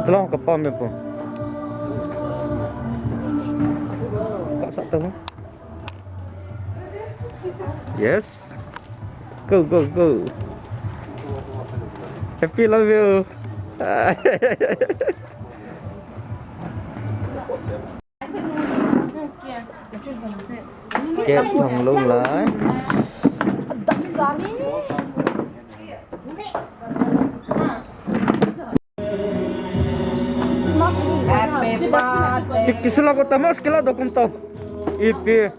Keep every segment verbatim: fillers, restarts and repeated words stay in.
Tolong ka pa me po. Ka sa to. Yes. Go, go, go. Happy, love you. Kep thong lung lai. Ki-, kisula ko tamas kila dokum to. Ipi.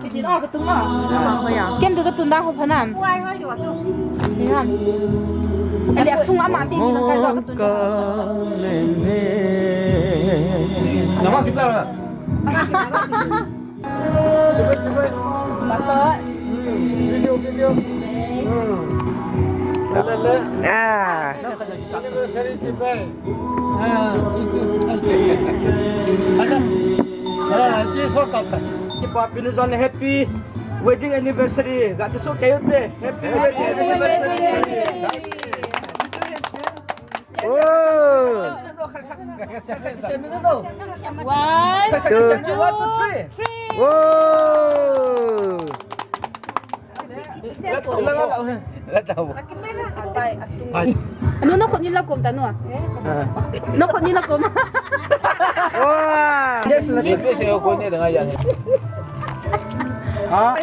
Kitin o, katun o. Ken ka katun da ho phanam. Ni ham. Ele sung ama ti ni na kai jo katun da. Nama sipla na. Chibai, chibai. Masot. Hmm, video, video. Hmm. Le, le. Ah. Anniversary chibai. Ah, chi, chi. Ada. Ah, chi so kap ta. Ki pa pinu zon happy wedding anniversary. Ga ti so kayo te. Happy wedding anniversary. Oh. One, two, three. Oh. Anu, na khut ni la kom ta nu. Na khut ni la kom. Wow. Yes, la. Yes, yes, ko ni da ya. Ha?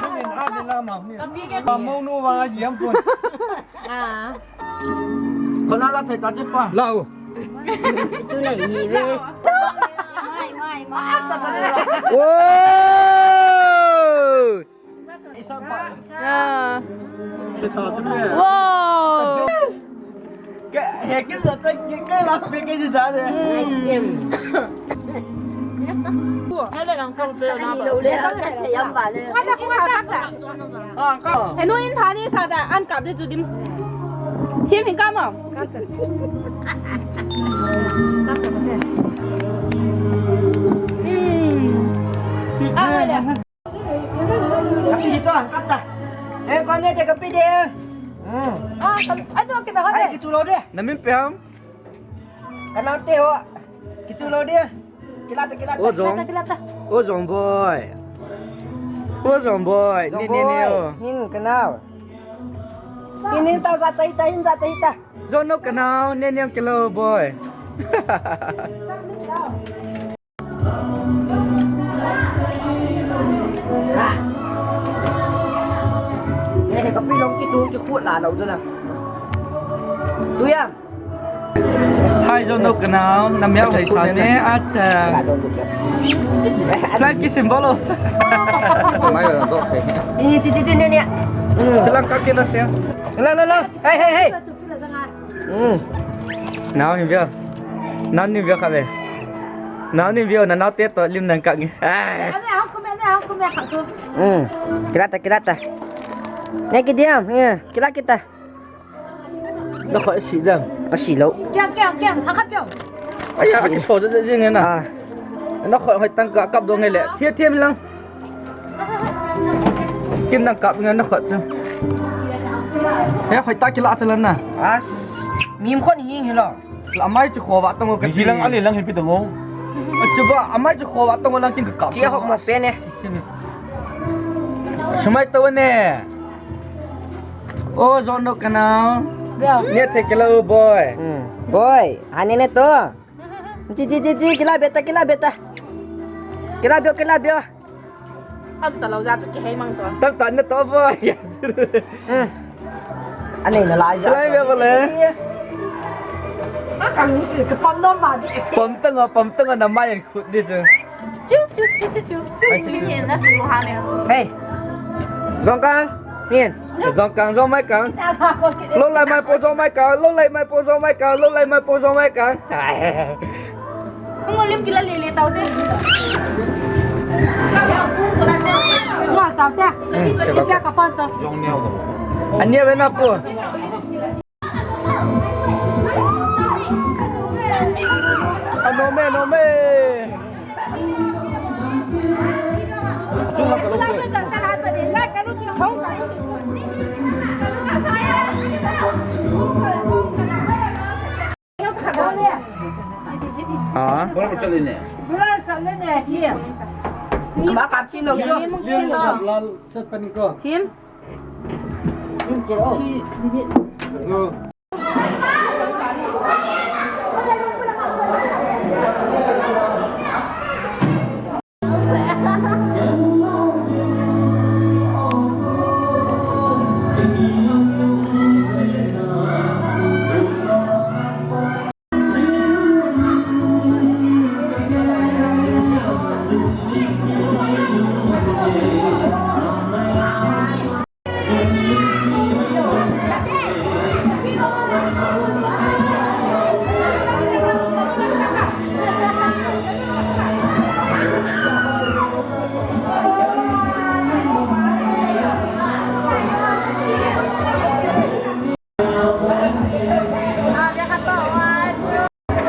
Ni ni a ni la ma ni. Ma mo nu wa ji am ko. Ah. Ko na la thei ta ti pa. La o. Chu nei hi ve. Mai, mai, mai. Wow! Ah. Wow! Ke, he ke la ta ke, ke la pe ke di da de. Hello, lang ko pe la. Hello, le, ang kate yam ba le. Anu in thani sa da an kap de chu dim. Thim hin kap mo. Hmm. Hmm, ah, le. Kapi to, kap ta. Eh, kon ne te kapi de. Hmm. Ah, anu kita ha. Ai, kichu lo de. Na min pe ham? Kana te ho. Kichu lo de. Kila ta, kila ta. O Jong. Kila ta, kila ta. O Jong boy. O Jong boy. Jong boy. Ni, ni, ni, o. Hin kanao. Hin, hin tao ja chai ta, hin ja chai ta. Jong no kanao, ni, ni, kilo boy. Ni, ni, kapi long kichu kikhut la lo jana. Tu ya. Hai, Jong no kanao, na miao hai sa ne, acha. Flag ki symbol o. Mai lo to. Ni, chi, chi, chi, ni, ni. Hmm. Chelang ka ke na che. La, la, la. Hey, hey, hey. Hmm. Nao hin vio. Nao ni vio kha ve. Nao ni vio, na nao te to lim nang ka nge. Ai. Hmm. Kila ta, kila ta. Ne ki diam, ye. Kila kita. Na khoi si dam. A si lo. Kiang, kiang, kiang, tha kha piao. Aya, ki so je je nge na. Ah. Na khoi hoi tang ka kap do nge le. Thia, thia mi lang. Kin nang kap nge na khoi chu. He, hoi ta kila cha lan na. As. Mim khon hi hi lo. La mai chu kho wa tong ka. Hi lang ali lang hi pi tong. A chu ba, a mai chu kho wa tong lang kin ka kap. Chia hok mo pe ne. Sumai to ne. O, Jong no kanao. Ni thei kilo boy. Hmm. Boy, ha ni ne to. Chi, chi, chi, chi, kila beta, kila beta. Kila bio, kila bio. Am ta lo ja chu ki hei mang cho. Tam ta na to boy. Hmm. Anei na lai ja. Lai bio le. Chi, chi, chi. A ka lu si ka pom nom ba di. Pom tang a, pom tang a na mai an khut di chu. Chu, chu, chu, chu, chu, chu. Ai, chu, chu. Ni na su ha ne. Hey. Jong kang. Ni. Jong kang, jong mai kang. Lo lai mai po jong mai kang, lo lai mai po jong mai kang, lo lai mai po jong mai kang. Ngo lim kila le le tau te. Ngo tau te. Hmm, check out. Pia ka phone cho. Ania ve na po. Anome, anome. Blur chat le ne, hi. Ama kap thim lou chu. Thim, thim. Lal chat pani ko. Thim. Oh.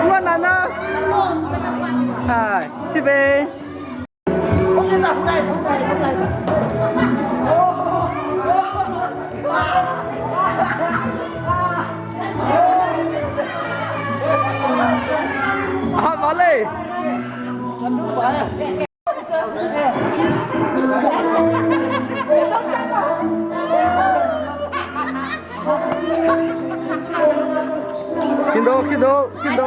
Ngon nana. Hai, chibe. Ah, vale. Kindo, kindo, kindo.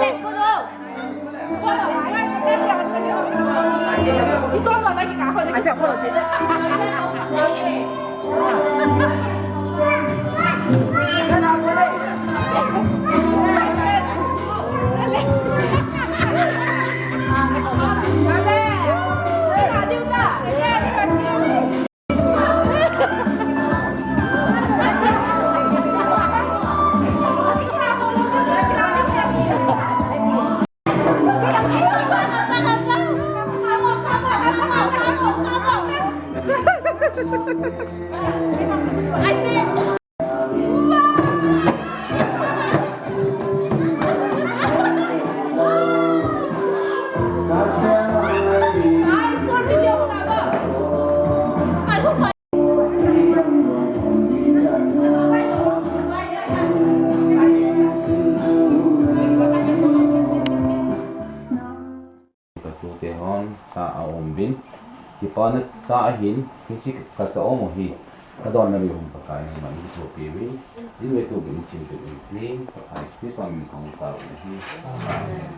Ka tute hon sa a um bin, kipana sa ahin, hichi ka sa um hi, ka don na bi hum Pakai hon man hi so pi wi, in we tu bin chin tu bin ti, Pakai Christ min kong ta u hi. Amen.